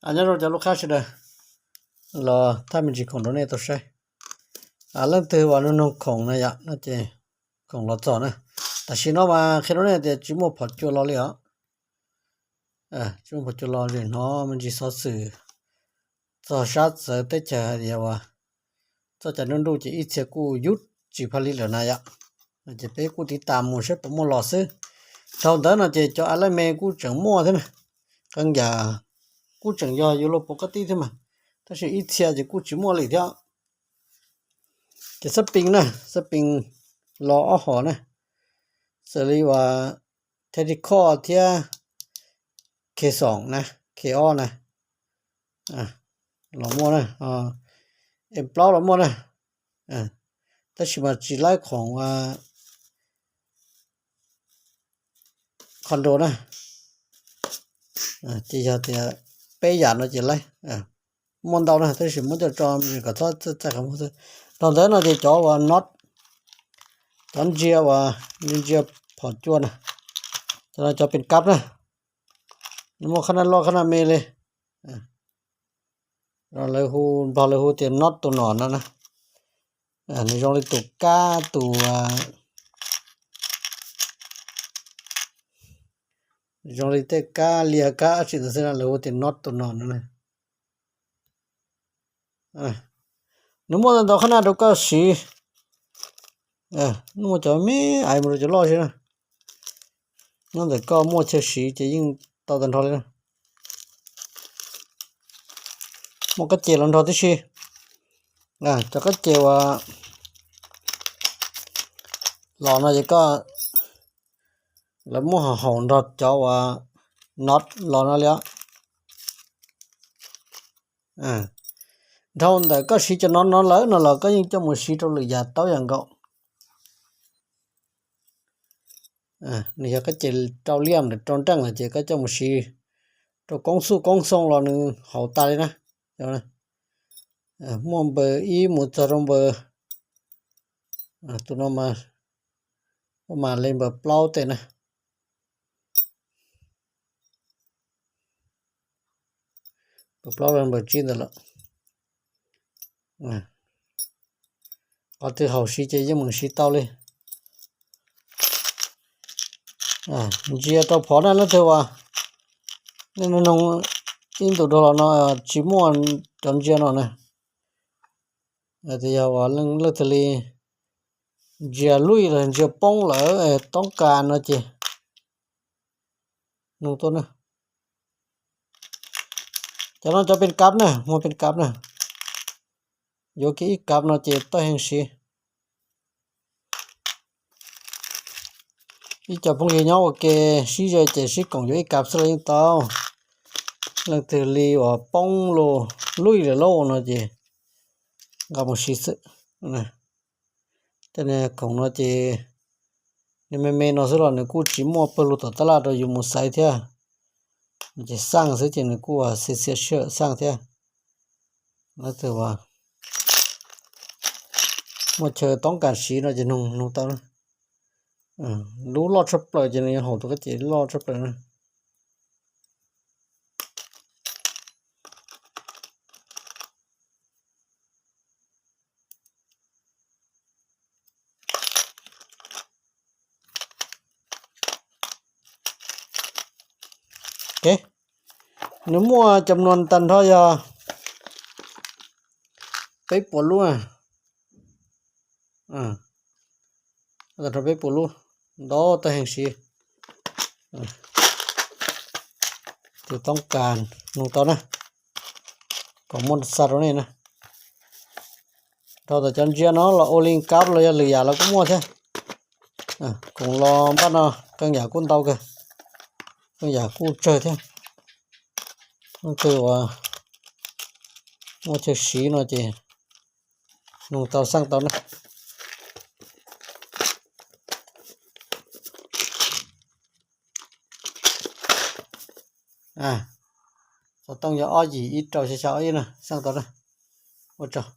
Nyob zoo cov lub qab sawv daws, los thaij me ntsis khoom rau nej tau saib. Leej twg uas nug nug khoom na yom, no ces khoom los txog na. Tam sim no mas qhia rau nej tias tsis muaj phom cua los li os. Tsis muaj phom cua los, hnov me ntsis xov xwm txog sab txawv teb chaws hais tias uas txoj cai nruab nruj ces ib txhia kuj yub tsis pha li lawm na yom. Ces peb kuj tiv tas mus saib puas muaj los xwb. Dhau ntawd no ces cov a laj me kuj tseem muaj thiab na, qee yam kuj tseem yog yuav luag pov qab tib thiab mas, tab sis ib txhia ces kuj tsis muaj li thiab. Ces xab pees na, xab pees los ob hom na, xws li uas Tactical thiab K xoom na, K ob na, los muaj na, M plaub los muaj na, tab sis mas tsis laib khoom Condor na. Ces yog tias peb yam no ces laib, muaj ntau na, tab sis muab coj tso kom txhob txaij qhov muag xwb. Dhau ntawd no ces cov uas not, cov ntsia uas ntsia phom cua na, cov no cov pes kab na, nws muaj qhab naj loj qhab naj me li. Lawv hu, Nplog lawv hu tias not tus nom no na. Nws zoo li tus kab tus, zoo li tej kab liag kab dab tsi ntawd xwb, lawv hu tias not tus nom no na. Nws muaj ntau qhab naj rau koj siv. Nws muaj cov me aiv mus rau cov loj xwb na. Nyob ntawm koj muaj chaw siv ces yeej tau tag nrho li na. Muaj kab ces los nrog tib si. Cov kab ces uas los no ces koj, lawv muab haum haum nrog cov uas not los no li os. Dhau ntawm koj siv cov no no lawm no los koj yeej coj mus siv rau lwm yam tau yam nkaus. Nws yog kab ces rau liam rau nreej lawm ces koj coj mus siv rau koob xuj koob xoo los nws haum tas li na. Muaj npawb ib mus txog rau npawb, tus no mas, mas li npawb plaub tej na. Npawb plaub los npawb tsib ntawd lawm. Qhov twg haum siv ces yeej meem siv tau li. Ntsia rau phov na, leej twg uas nej noog ib ntus dhau los no tsis muaj cov ntsia no na. Tias yog uas leej twg li ntsia luj los ntsia poob lawm toob kas no ces nug tuaj na. Cov no cov pes kab na, muaj pes kab na. Yuav kiag ib kab no ces tau heev siv. Ib co phooj ywg nyob ua ke sib ze ces sib koom yuav ib kab xwb los yeej tau. Leej twg li uas poob los luj lawm lauj no ces nqa mus siv xwb. Cov niag khoom no ces nws me me no xwb los nws kuj tsis muaj pawg lug tom tab laj rau yus mus xaiv thiab. Ces xaj xwb ces nws kuj xiav xiav sij hawm xaj thiab. Leej twg uas muaj chaw toob kas siv no ces nug nug tau. Lub loj tshaj plaws ces nws yuav haum tus kab ces loj tshaj plaws na. Nws muaj cov mluas tag nrho yog peb puas lub. Tag nrho peb puas lub, ntau tau heev siv. Tus toob kas nug tau na, kom muaj xa rau nej na. Dhau ntawm cov ntsia no los ua li kab los yog lwm yam los kuj muaj thiab. Khoom los npaj no qee yam kuj ntau kawg, qee yam kuj tsawg thiab. Leej twg uas muaj chaw siv no ces nug tau xaj tau na. Xov tooj yog ob yim ib rau xya xya ob ib na, xaj tau na. Ua tsaug.